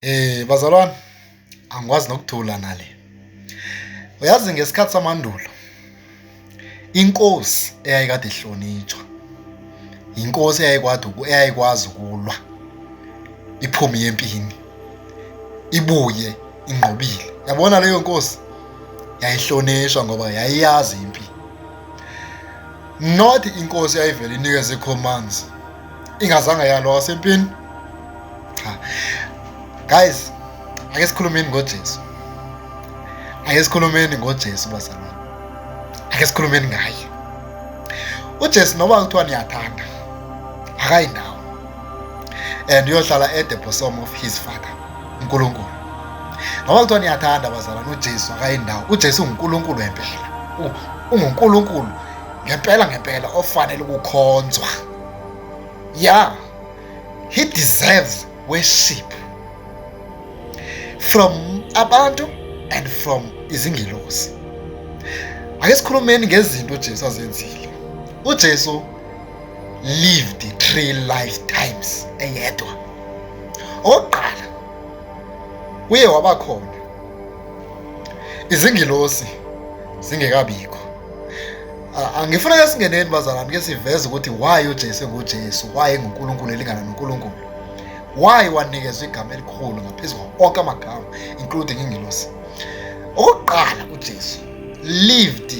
Bazalwane, angikwazi nokuthula nale. Uyazi, ngesikhathi samandulo inkosi eyayikade ihlonitshwa inkosi eyayikwazi ukulwa, iphume empini, ibuye inqobile. Yabona leyo nkosi yayihlonishwa ngoba yayiyazi impi. Not inkosi yayivele inikeze commands ingazange yalwa wasempini. Cha guys, ake sikhulumeni ngoJesu, ake sikhulumeni ngoJesu bazalwane, ake sikhulumeni ngaye uJesu. Noba kuthiwa niyathanda, akayindawo and uyohlala at the bosom of his Father, uNkulunkulu. Noba kuthiwa niyathanda bazalwane, uJesu akayindawo. UJesu unguNkulunkulu wempela, unguNkulunkulu ngempela ngempela ofanele ukukhonzwa. Yeah, he deserves worship from abantu and from izingilosi. Ake sikhulumeni ngezinto uJesu azenzile. UJesu lived three lifetimes eyedwa. Okokuqala, uye waba khona izingilosi zingekabikho. Angifuna ke singeneni bazalwane, ke siveze ukuthi why uJesu enguJesu, why enguNkulunkulu, elingana noNkulunkulu, why wanikezwa igama elikhulu ngaphezulu kwawo onke amagama, including ingilosi. Okokuqala, uJesu lived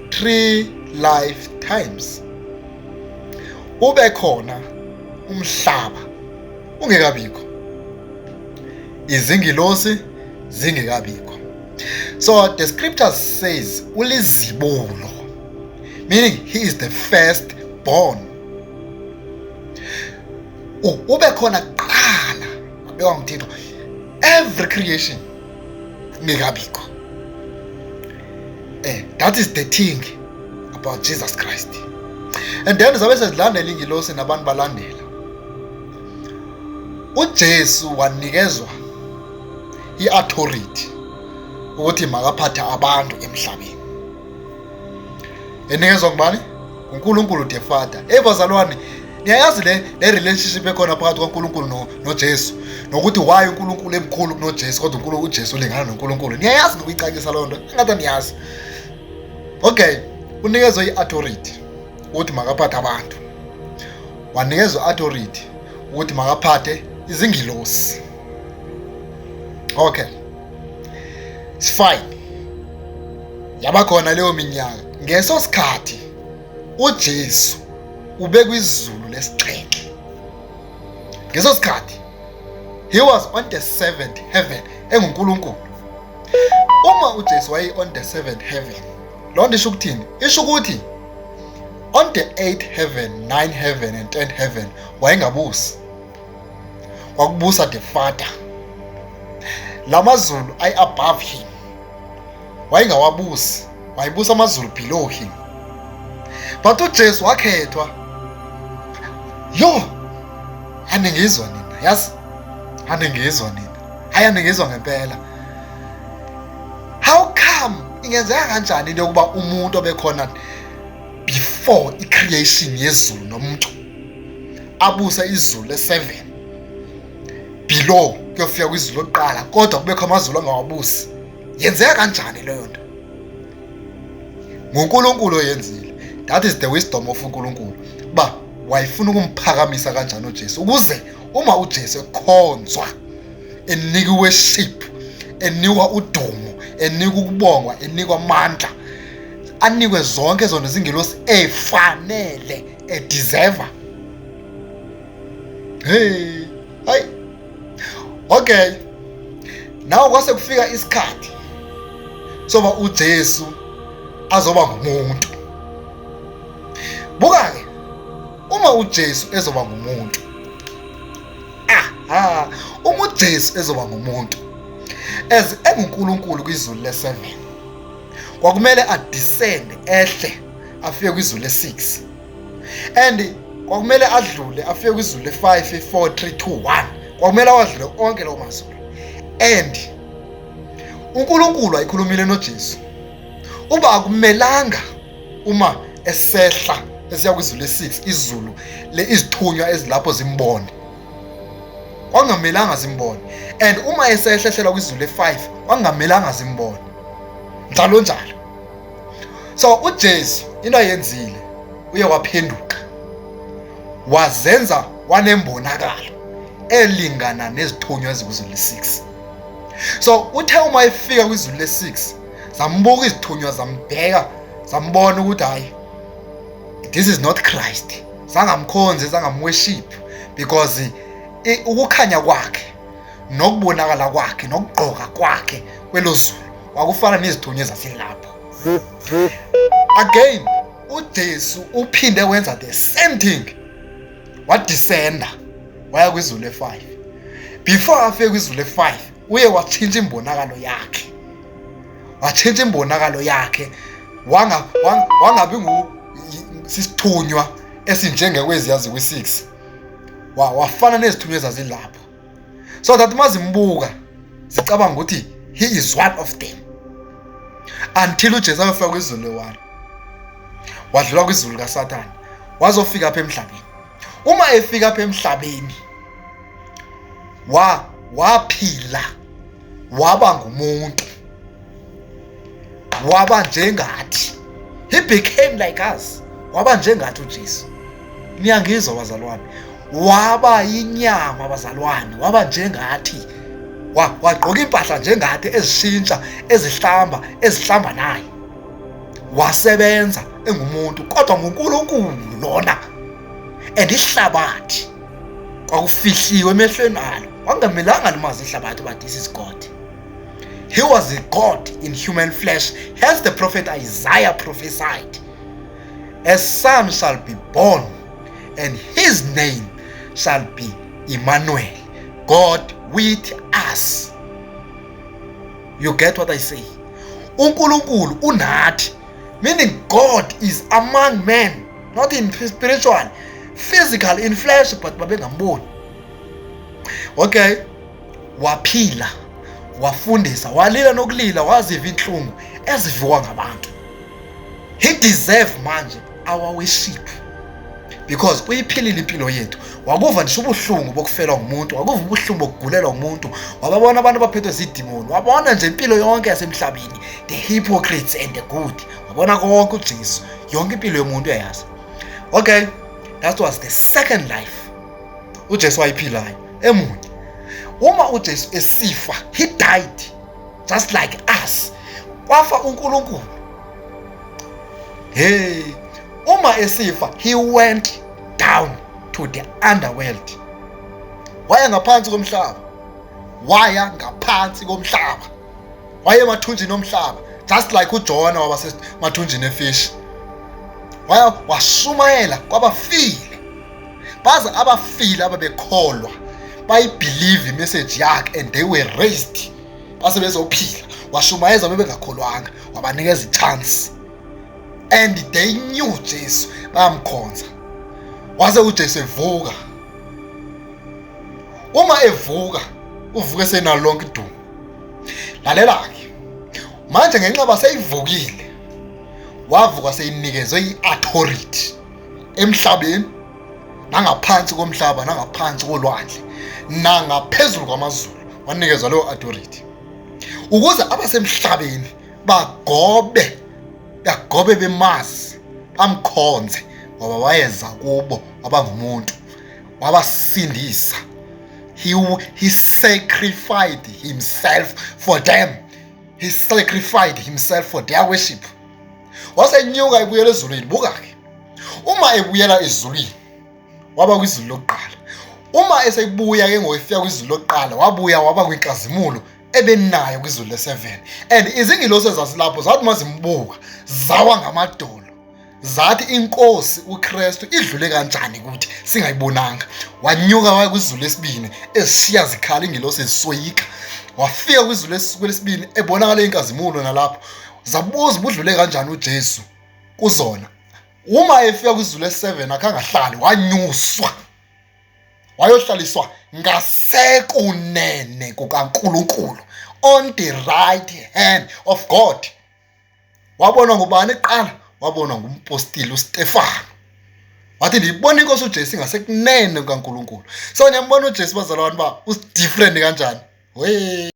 three lifetimes. Ube khona umhlaba ungekabikho, izingilosi zingekabikho. So the scripture says ulizibulo, meaning he is the first born. Ube khona kuqala, wabekwa nguThixo every creation ingekabikho. That is the thing about Jesus Christ. And then zabe sezilandela ingilosi nabantu balandela. UJesu wanikezwa i-authority ukuthi makaphathe abantu emhlabeni. Enikezwa ngubani? UNkulunkulu the Father. Hey bazalwane, niyayazi le relationship ekhona phakathi kwaNkulunkulu noJesu, nokuthi why uNkulunkulu emkhulu kunoJesu, kodwa uNkulunkulu, uJesu ulingana noNkulunkulu. Niyayazi nokuyicacisa leyo nto? Engathi niyazi. Okay, unikezwe i-authority ukuthi makaphathe abantu, wanikezwa i-authority ukuthi makaphathe izingilosi. Okay, it's fine. Yaba khona leyo minyaka. Ngeso sikhathi uJesu ubekwizulu lesixhenxe. Ngeso sikhathi he was on the seventh heaven enguNkulunkulu. Uma uJesu waye on the seventh heaven, loo nto isho ukuthini? Isho ukuthi on the eighth heaven, nine heaven and 10th heaven wayengabusi, kwakubusa the Father. Lamazulu ay above him wayengawabusi, wayebusa amazulu below him. But uJesu wakhethwa. Yo, aningizwa nina? Yazi, aningizwa nina? Hayi, aningizwa ngempela. How come, ingenzeka kanjani into yokuba umuntu obekhona before i-creation yezulu nomuntu abusa izulu le-7 below kuyofika kwizulu lokuqala, kodwa kubekho amazulu angawabusi? Yenzeka kanjani leyo nto? NguNkulunkulu oyenzile. That is the wisdom of uNkulunkulu, ba wayefuna ukumphakamisa kanjani uJesu, ukuze uma uJesu ekhonzwa, enikwa worship, enikwa udumo, enikwa ukubongwa, enikwa amandla, anikwe zonke zona zingelosi efanele, edeserve. Hey, hayi, okay, nawe kwase kufika isikhathi soba uJesu azoba ngumuntu. Buka ke, uma uJesu ezoba ngumuntu, aha, uma uJesu ezoba ngumuntu as enguNkulunkulu kwizulu le-7, kwakumele adescend, ehle afike kwizulu le-6, and kwakumele adlule afike kwizulu le-5, 4, 3, 2, 1. Kwakumele awadlule onke lawo mazulu. And uNkulunkulu ayikhulumile noJesu uba akumelanga uma esehla esiya kwizulu le-6, izulu le izithunywa ezilapho zimbone. Kwakungamelanga zimbone. And uma esehlehlela kwizulu le-5 kwakungamelanga zimbone. Njalo njalo. So uJesu into ayenzile uye waphenduka. Wazenza wanembonakalo elingana nezithunywa ezikwizulu le-6. So uthe uma efika kwizulu le-6 zambuka izithunywa zambheka zambona ukuthi hayi, this is not Christ. Zangamkhonzi, zangamworship, because ukukhanya kwakhe nokubonakala kwakhe nokugqoka kwakhe kwelo zulu kwakufana nezithunywa ezasilapho. Again uJesu uphinde wenza the same thing, wadescenda waya kwizulu le-5. Before afike kwizulu le-5 uye watshintsha imbonakalo yakhe, watshintsha imbonakalo yakhe, wangabi ngu sisithunywa esinjengekweziyazi kwi-6, wafana nezithunywa ezazilapho, so that mazimbuka zicabanga ukuthi he is one of them, until uJesu ayofika kwizulu le-1, wadlula kwizulu kaSathane, wazofika apha emhlabeni. Uma efika apha emhlabeni waphila, waba ngumuntu, waba njengathi, he became like us, waba njengathi uJesu. Niyangizwa bazalwane? Waba inyama bazalwane, waba njengathi, wagqoka impahla njengathi, ezishintsha, ezihlamba, ezihlamba naye. Wasebenza engumuntu, kodwa nguNkulunkulu lona, and ihlabathi kwakufihliwe emehlweni alo, kwakungamelanga limazi ihlabathi uba this is God. He was a God in human flesh. Hence the prophet Isaiah prophesied, "A son shall be born and his name shall be Emmanuel, God with us." You get what I say? UNkulunkulu unathi, meaning God is among men, not in spiritual, physical, in flesh, but babengamboni. Okay, waphila, wafundisa, walila nokulila, waziva inhlungu eziviwa ngabantu. He deserve manje our worship because uyiphilile impilo yethu, wakuva ngisho ubuhlungu bokufelwa ngumuntu, wakuva ubuhlungu bokugulelwa ngumuntu, wababona abantu abaphethwe zidimoni, wabona nje impilo yonke yasemhlabeni, the hypocrites and the good, wabona konke uJesu, yonke impilo yomuntu uyayazi. Okay, that was the second life uJesu wayiphilayo emunye. Uma uJesu esifa, he died just like us, kwafa uNkulunkulu. Hey, uma esifa he went down to the underworld, waya ngaphansi komhlaba, waya ngaphansi komhlaba, waye emathunjini omhlaba, just like uJona waba semathunjini efish. Waya washumayela kwabafile, baze abafile ababekholwa bayibelieve imessage yakhe and they were raised, base bezophila. Washumayeza bebengakholwanga, wabanikeza ichance and they knew Jesu, bayamkhonza. Waze uJesu evuka, uma evuka uvuke senalo lonke idumo. Lalela ke manje, ngenxa baseyivukile, wavuka seyinikezwe i-authority emhlabeni nangaphansi komhlaba nangaphansi kolwandle nangaphezulu kwamazulu. Wanikezwa leyo authority ukuze abasemhlabeni bagobe, bagobe bemazi, bamkhonze, ngoba wayeza kubo wabangumuntu, wabasindisa. He sacrificed himself for them, he sacrificed himself for their worship. Wasenyuka ebuyela ezulwini. Buka-ke, uma ebuyela ezulwini waba kwizulu lokuqala. Uma esebuya ke ngoku, efika kwizulu lokuqala, wabuya waba kwinkazimulo ebenayo kwizulu le-7, and izingilosi ezazilapho zathi mazimbuka zawa ngamadolo, zathi, "Inkosi uKristu idlule kanjani ukuthi singayibonanga?" Wanyuka waya kwizulu lesibini, ezishiya zikhala ingilosi ezisoyika. Wafika kwizulu lesibini ebonakala inkazimulo, nalapho zabuza budlule kanjani uJesu kuzona. Uma efika kwizulu le-7 akhangahlali, wanyuswa wayohlaliswa ngasekunene kukaNkulunkulu, on the right hand of God. Wabonwa ngubani kuqala? Wabonwa ngumpostile uStefano. Wathi ndiyibona inkosi uJesu ingasekunene kukaNkulunkulu. So niyambona uJesu bazalwane uba usidifferent kanjani. We.